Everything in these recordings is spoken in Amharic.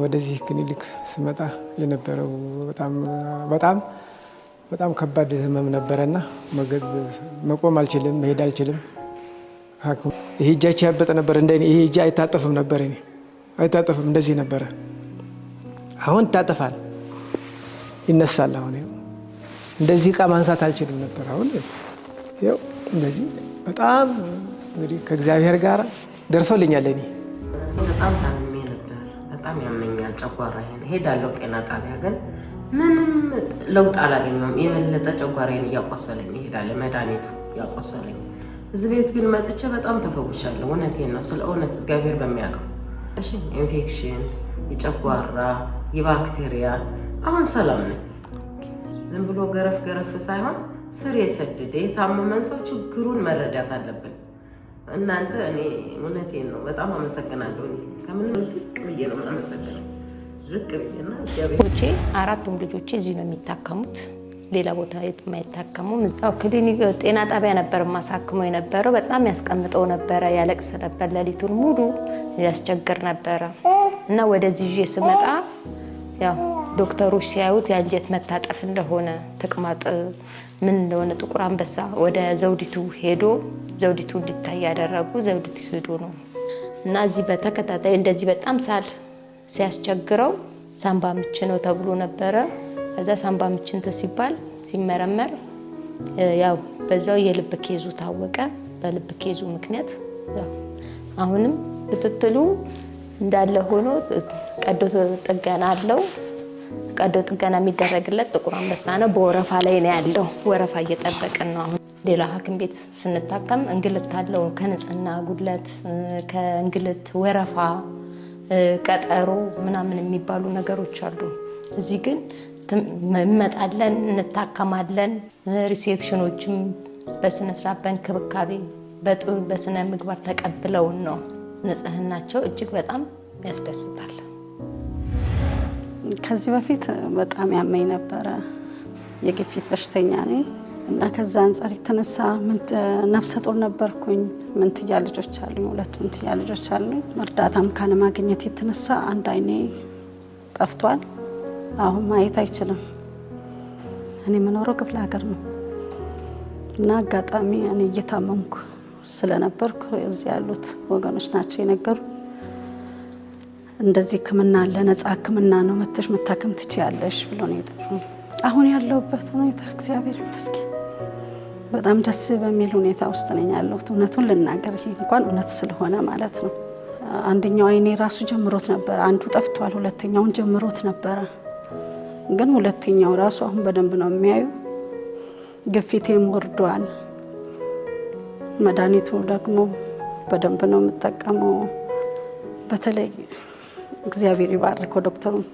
ወደዚህ ክሊኒክ ስመጣ የነበረው በጣም በጣም በጣም ከባድ ህመም ነበረና መቆም አልችልም፣ መሄድ አልችልም። ይሄ እጃቸው ያበጠ ነበር። እንደ ይሄ እጅ አይታጠፍም ነበር፣ እኔ አይታጠፍም፣ እንደዚህ ነበረ። አሁን ይታጠፋል፣ ይነሳል። አሁን እንደዚህ እቃ ማንሳት አልችልም ነበር። አሁን ይኸው እንደዚህ በጣም እንግዲህ ከእግዚአብሔር ጋር ደርሶልኛል። እኔ በጣም ታምሜ ነበር። በጣም ያመኛል ጨጓራዬን። ሄዳለሁ ጤና ጣቢያ ግን ምንም ለውጥ አላገኘውም። የበለጠ ጨጓራዬን እያቆሰለኝ ይሄዳል፣ መድኃኒቱ እያቆሰለኝ። እዚህ ቤት ግን መጥቼ በጣም ተፈውሻለሁ። እውነቴን ነው፣ ስለ እውነት እግዚአብሔር በሚያውቀው። እሺ፣ ኢንፌክሽን፣ የጨጓራ፣ የባክቴሪያ አሁን ሰላም ነኝ። ዝም ብሎ ገረፍ ገረፍ ሳይሆን ስር የሰደደ የታመመን ሰው ችግሩን መረዳት አለብን። እናንተ እኔ እውነቴን ነው በጣም አመሰግናለሁ። እኔ ከምንም ዝቅ ብዬ ነው የማመሰግነው። ዝቅ ብዬና እግዚአብሔር ልጆቼ አራቱም ልጆቼ እዚህ ነው የሚታከሙት። ሌላ ቦታ የማይታከሙም። ያው ክሊኒክ ጤና ጣቢያ ነበር የማሳክመው የነበረው። በጣም ያስቀምጠው ነበረ፣ ያለቅስ ነበር፣ ሌሊቱን ሙሉ ያስቸግር ነበረ እና ወደዚህ ይዤ ስመጣ ያው ዶክተሮች ሲያዩት የአንጀት መታጠፍ እንደሆነ፣ ተቅማጥ ምን እንደሆነ ጥቁር አንበሳ ወደ ዘውዲቱ ሄዶ ዘውዲቱ እንዲታይ ያደረጉ። ዘውዲቱ ሄዶ ነው እና እዚህ በተከታታይ እንደዚህ በጣም ሳል ሲያስቸግረው ሳምባ ምች ነው ተብሎ ነበረ። ከዛ ሳምባ ምች እንትን ሲባል ሲመረመር ያው በዛው የልብ case ኡ ታወቀ። በልብ case ኡ ምክንያት ያው አሁንም ክትትሉ እንዳለ ሆኖ ቀዶ ጥገና አለው። ቀዶ ጥገና የሚደረግለት ጥቁር አንበሳ ነው። በወረፋ ላይ ነው ያለው። ወረፋ እየጠበቅን ነው። አሁን ሌላ ሐኪም ቤት ስንታከም እንግልት አለው። ከንጽህና ጉድለት፣ ከእንግልት፣ ወረፋ፣ ቀጠሮ ምናምን የሚባሉ ነገሮች አሉ። እዚህ ግን እንመጣለን፣ እንታከማለን። Reception ኦችም በስነ ስርዓት፣ በእንክብካቤ፣ በጥሩ በስነ ምግባር ተቀብለውን ነው። ንጽህናቸው እጅግ በጣም ያስደስታል። ከዚህ በፊት በጣም ያመኝ ነበረ። የግፊት በሽተኛ ነኝ እና ከዛ አንጻር የተነሳ ነፍሰ ጡር ነበርኩኝ። መንትያ ልጆች አሉኝ፣ ሁለት መንትያ ልጆች አሉኝ። እርዳታም ካለማግኘት የተነሳ አንድ አይኔ ጠፍቷል። አሁን ማየት አይችልም። እኔ የምኖረው ክፍለ ሀገር ነው እና አጋጣሚ እኔ እየታመምኩ ስለነበርኩ እዚህ ያሉት ወገኖች ናቸው የነገሩ፣ እንደዚህ ሕክምና አለ፣ ነጻ ሕክምና ነው፣ መተሽ መታከም ትችያለሽ ብሎ ነው የጠሩኝ። አሁን ያለሁበት ሁኔታ እግዚአብሔር ይመስገን በጣም ደስ በሚል ሁኔታ ውስጥ ነኝ ያለሁት። እውነቱን ልናገር፣ ይሄ እንኳን እውነት ስለሆነ ማለት ነው። አንደኛው አይኔ ራሱ ጀምሮት ነበረ፣ አንዱ ጠፍቷል፣ ሁለተኛውን ጀምሮት ነበረ። ግን ሁለተኛው ራሱ አሁን በደንብ ነው የሚያዩ። ግፊቴም ወርዷል። መድኃኒቱ ደግሞ በደንብ ነው የምጠቀመው። በተለይ እግዚአብሔር ይባርከው ዶክተሩን፣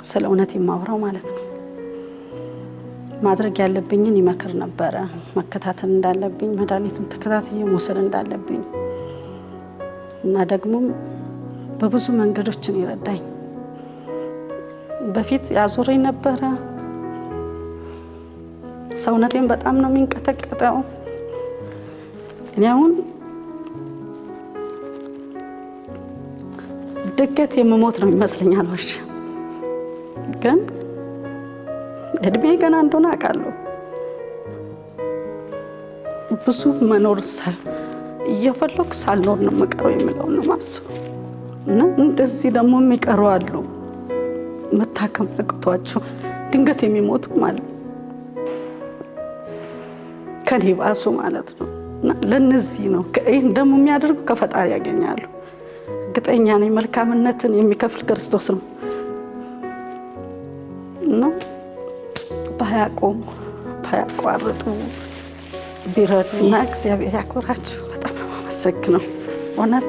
ስለ እውነት የማውራው ማለት ነው። ማድረግ ያለብኝን ይመክር ነበረ። መከታተል እንዳለብኝ፣ መድኃኒቱን ተከታትዬ መውሰድ እንዳለብኝ እና ደግሞም በብዙ መንገዶችን ይረዳኝ። በፊት ያዞረኝ ነበረ። ሰውነቴን በጣም ነው የሚንቀጠቀጠው። እኔ አሁን ድንገት የምሞት ነው ይመስለኛል። አልዋሽም፣ ግን እድሜ ገና እንደሆነ አውቃለሁ። ብዙ መኖር እየፈለኩ ሳልኖር ነው የምቀረው የሚለው ነው ማስበው። እና እንደዚህ ደግሞ የሚቀሩ አሉ፣ መታከም አቅቷቸው ድንገት የሚሞቱ ማለት ከኔ ባሱ ማለት ነው። እና ለነዚህ ነው ይህን ደግሞ የሚያደርጉ ከፈጣሪ ያገኛሉ። እርግጠኛ ነኝ መልካምነትን የሚከፍል ክርስቶስ ነው። እና ባያቆሙ ባያቋርጡ ቢረዱ እና እግዚአብሔር ያክብራችሁ። በጣም ነው የማመሰግነው እውነት።